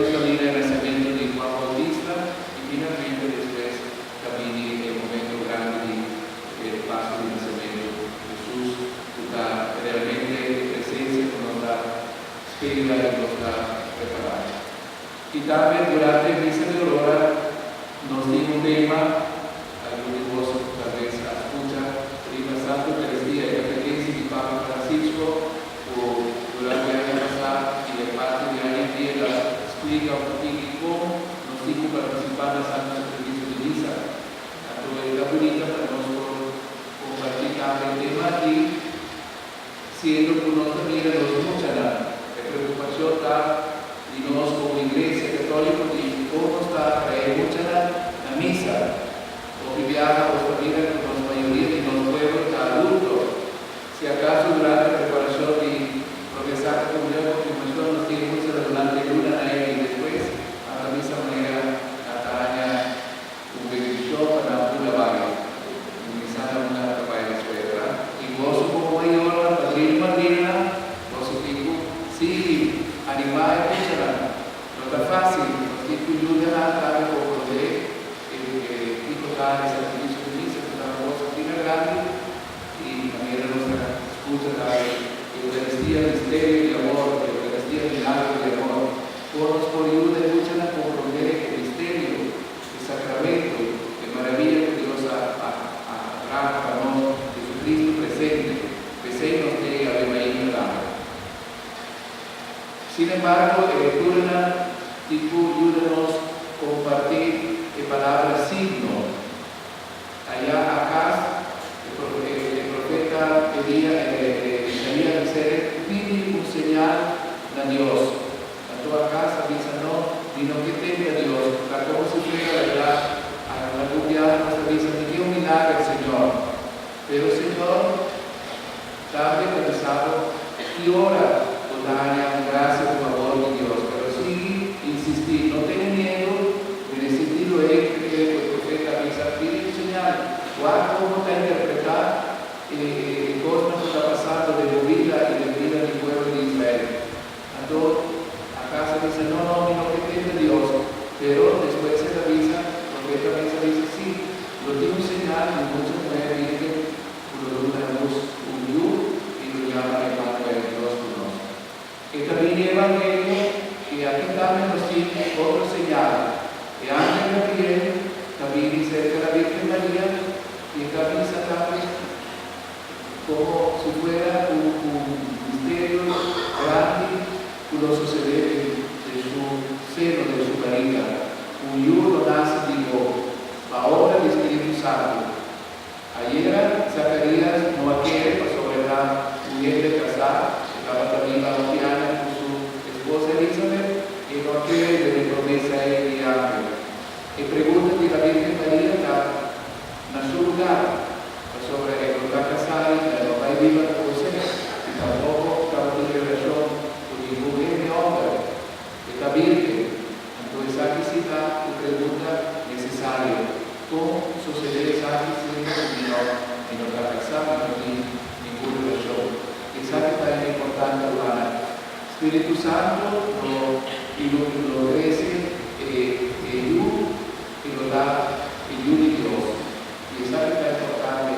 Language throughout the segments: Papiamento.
Nos ta mira e nasementu di Juan Bautista i finalmente despues ta bini e momento grandi di e Pasku di Nasementu Hesus ku ta realmente e presensia ku nos ta spera i nos ta prepará. I tambe durante e Misa di Aurora nos tin un tema, algun di boso talbes a skucha, riba Santa Eucaristia, e katekesi di Papa Francisco ku durante aña pasá i e parti di aña aki el a splika un tiki kon nos tin ku partisipá na Santu Sakrifisio di Misa. Anto e ta bunita pa nos por kompartí tambe e tema aki, siendo ku nos ta mira nos muchanan. E preokupashon ta di nos komo Iglesia Katóliko di kon nos ta atraé muchanan na misa. Hopi biaha nos ta mira ku nos mayoria di nos pueblo ta adulto. Si acaso durante preparacion di Prome Sacra Comunion y Confirmacion nos tin mucha durante e luna na e y despues a ta misa manera na ta haña un bendicion pa nan bula bai un misa na unda nan ta bai despues, verdad? Y boso como mayornan, padrino y madrinanan, boso tin cu sigui anima e muchanan. No ta facil, nos tin cu yuda nan tambe comprende e kico ta e sacrificio di misa cu ta un cos asina grandi. I manera nos ta skucha ta e Eukaristia misterio di amor, e Eukaristia milagro di amor. Kon nos por yuda e muchanan komprondé e misterio, e sakramento, e maravilla ku Dios a a traha pa nos, Jesucristo presente? P'esei nos te Ave Maria tambe. Sin embargo, e lekturanan tin ku yuda nos kompartí e palabra signo. Allá Acaz, e profeta Elías, Isaías a bis'é, Pidi un señal na Dios. Anto Acaz a bisa, No, mi no ke tenta Dios. Ta komo si fuera bèrdat. Algun biaha nos ta bisa, Mi ke un milager, Señor. Pero Señor tambe ta bisa bo ki ora bo ta haña un grasia ku fabor di Dios. Pero sigui insistí, no tene miedu. Den e sentido ei ku e profeta a bisa, Pidi un señal. Wak kon bo ta interpretá e kosnan ku ta pasando den bo bida i den bida di pueblo di Israel. Anto Acaz a bisa, No, no, mi no ke tenta Dios. Pero despues el a bisa, Profeta a bisa bisa, Sí, lo tin un señal di mucha muhé bírgen ku lo duna lus un yu i lo yama Emanuel, Dios ku nos. E ta bini Evangelio i aki tambe nos tin otro señal. E angel Gabriel ta bini serka la Bírgen Maria i e ta bisa tambe, Como si fuera un misterio grandi cu lo sucede den su seno, den su bariga, un yu lo nace di bo, pa obra di Spiritu Santo. Ayera Zacarias no a kere pasobra e ta un hende casá, e tabata biba hopi aña cu su esposa Elizabeth, e no a kere den e promesa ei di e angel. E pregunta di la Virgen Maria ta na su lugar, pasobra e no ta casá ainda, no bai biba cu José, i tampoco tabatin relacion cu ningun hende homber. E ta virgen. Anto esaki si ta e pregunta necesario, Con sucede esaki siendo cu mi no mi no ta casá, mi no tin ningun relacion? Esaki ta e importante, rumannan. Spiritu Santo lo i lo lo trece e e yu i lo ta e yu di Dios. I esaki ta importante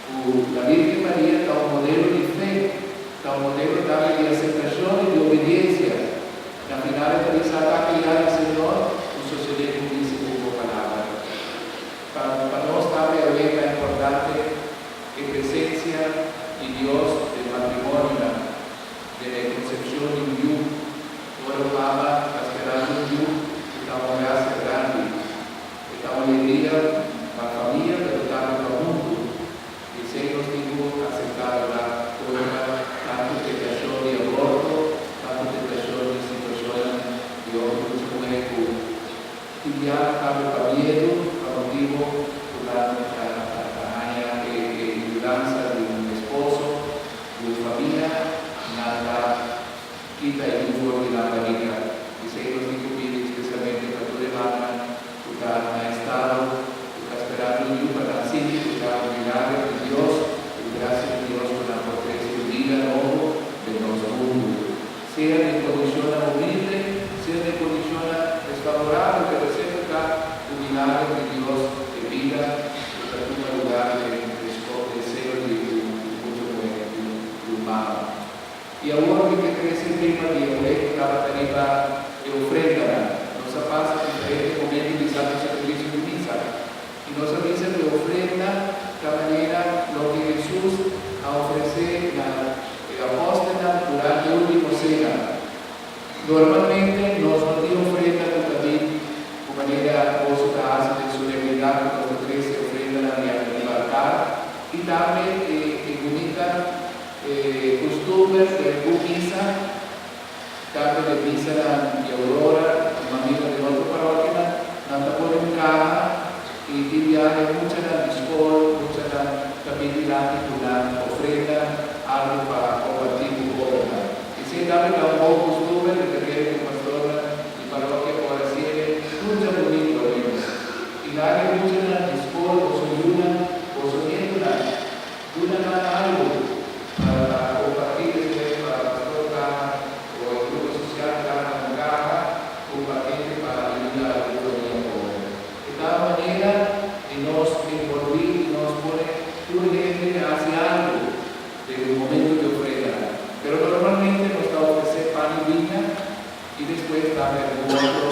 cu la Virgen Maria ta un modelo di fe, ta un modelo tambe di aceptacion i di obediencia. Na final e ta bisa, Ata criada di Señor, cu sucede cu mi segun bo palabra. Pa pa nos tambe awe ta importante e presencia di Dios den matrimonionan. Den e konsepshon di un yu, ora un mama ta sperando un yu, e ta un grasia grandi. E ta un alegria pa famia pero tambe pa mundu. Esei nos tin ku aseptá, bèrdat? Kontra tantu tentashon di aborto, tantu tentashon di situashonnan di otro mucha muhé ku tin biaha tambe pa miedu, pa motibu ku nan ta haña e yudansa di un esposo. Di un famia nan ta kita e yu for di nan barika. Esei nos tin ku pidi spesialmente pa tur e mannan ku ta na estado ku ta sperando un yu pa nan sinti ku ta un milagro di Dios, un grasia di Dios ku nan por trese un bida nobo den nos mundu. Sea den kondishonnan humilde, sea den kondishonnan. I awor mi ke trese e tema di awe ku tabata riba e ofrendanan. Nos a pasa diferente momento di Santo Sakrifisio di Misa i nos a bisa ku e ofrenda ta manera loke Hesus a ofresé na e apòstelnan durante e último sena. Normalmente nos no tin ofrenda ku ta bin ku manera boso ta hasi den solemnidat ku nos ta trese ofrendanan riba altar i tambe e bunita E custumber den un misa, tanto den misanan di Aurora como amigo den otro parokianan, nan ta pone un caha y tin biaha e muchanan di scol, muchanan ta bin dilanti cu nan ofrenda, algo pa comparti cu pobernan. Esey tambe ta un bon custumber cu ta kere cu pastornan di parokia por haciele tur djadomingo lo menos. Y laga e muchanan di scol, boso yunan, boso nietonan, Duna nan algu pa kompartí despues pa pastor kaha o e grupo sosial traha un kaha ku un pakete pa yuda algun famia pober. E ta un manera di nos enbolbí i nos pone tur hende hasi algu den un momento di ofrenda. Pero normalmente nos ta ofresé pan i biña i despues tambe algun otro,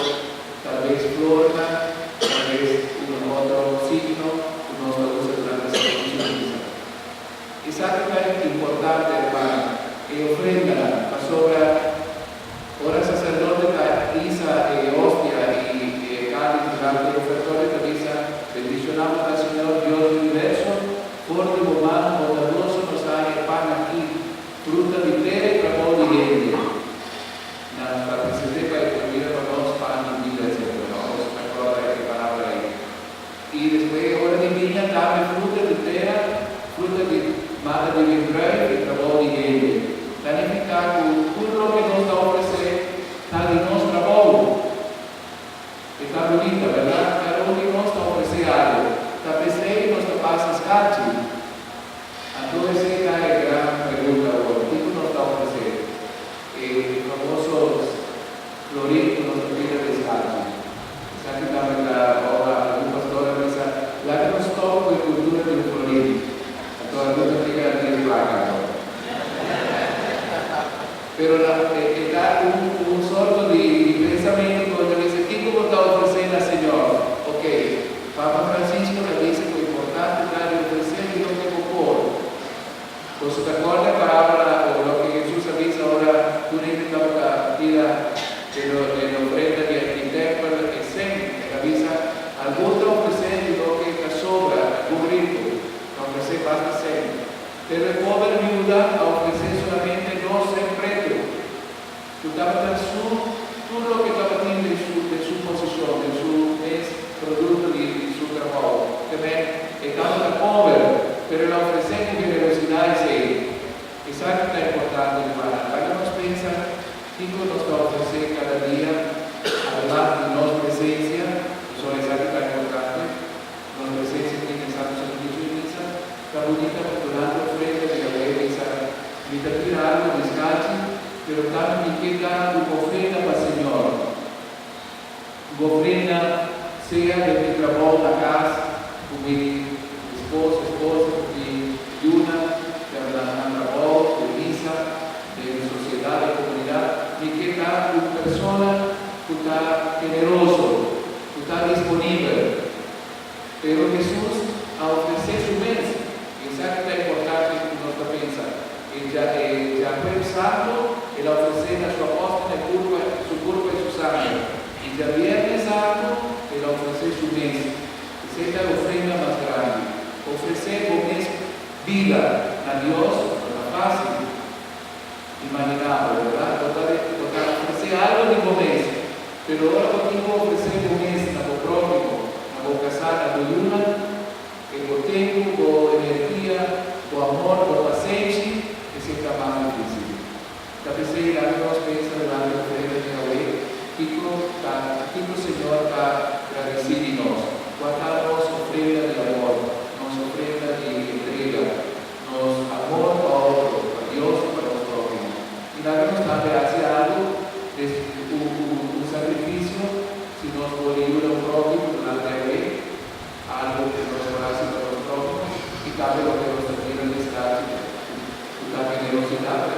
talbes flornan, talbes un otro signo ku nos ta usa durante servisio di misa. Esaki ta importante, hermano, e ofrendanan, pasobra ora saserdote ta hisa e hostia i e kalis durante e ofertorio ta bisa, Bendishonado ta Señor Dios di universo, for di bo man bondadoso nos a haña e pan aki, fruta di tera i trabou di hende. Nan ta presente pa e comida pa nos, pan di bida, etc. No? Boso ta corda e palabra ei. I despues e ora di biña tambe fruta di tera, fruta di mata di wendruif i trabou di hende. Ta nifica cu tur loke nos ta ofrece ta di nos trabou. E ta bunita, berdad? Cada un di nos ta ofrece algo. Ta p'esey nos ta pasa scarchi. Anto esey ta e gran pregunta awor, kico nos ta ofrece? E famoso florin cu nos ta tira den scarchi. Esaki tambe ta ora algun pastor a bisa, Laga nos stop cu e cultura di un florin. Anto algun ta tira 10 placa anto. Pero e ta un sorto di pensamento cu ta bisa, Kico bo ta ofrece na Señor? Ok, Papa Francisco ta bisa cu importante ta di ofrece di loke bo por. Boso ta corda e parabola o loke Jesus a bisa ora tur hende tabata tira den e ofrenda di tempel e cen? El a bisa, Algun ta ofrece di loke ta sobra, algun rico ta ofrece basta cen. Pero e pober viuda a ofrece solamente dos cen preto, cu tabata su tur loke tabatin den su den su posicion, den su mes producto di di su trabou. Te men, e tabata pober, pero el a ofrece cu generosidad esey. Esaki ta importante, rumannan. Laga nos pensa kico nos ta ofrece cada dia, ademas di nos presencia, pasobra esaki ta importante. Nos presencia aki den Santo Sacrificio di Misa ta bunita pa durante ofrenda di awe bisa, Mi ta tira algo di scachi, pero tambe mi ke da un ofrenda pa Señor. Un ofrenda sea den mi trabou na cas cu mi esposo, esposa, cu mi yunan, pero na nan trabou, den misa, den sociedad, den comunidad. Mi ke ta un persona cu ta generoso. Cu ta disponibel. Pero Hesus a ofresé su mes, i esaki ta importante cu nos ta pensa. E dja e djajueves santo el a ofresé na su apòstelnan e kurpa, su kurpa i su sanger. I djabièrnè santo el a ofresé su mes. Esei ta e ofrenda mas grandi. Ofresé bo mes bida na Dios no ta fácil. Imaginá bo, berdad? Bo ta bo ta ofresé algo di bo mes, pero ora bo tin ku ofresé bo mes na bo próhimo, na bo kasá, na bo yunan, e bo tempu, bo energia, bo amor, bo pasenshi, esei ta mas difísil. Ta p'esei laga nos pensa durante ofrenda di Yahweh, kiko ta kiko Señor ta gradisí di nos? Kua ta nos ofrenda di amor, nos ofrenda di entrega? Nos amor pa otro, pa Dios i pa nos próhimo. I laga nos tambe hasi algu des un sakrifisio si nos por yuda un próhimo durante awe, algu ku nos por hasi pa nos próhimo i tambe loke nos ta tira den skachi ku ta generosidat.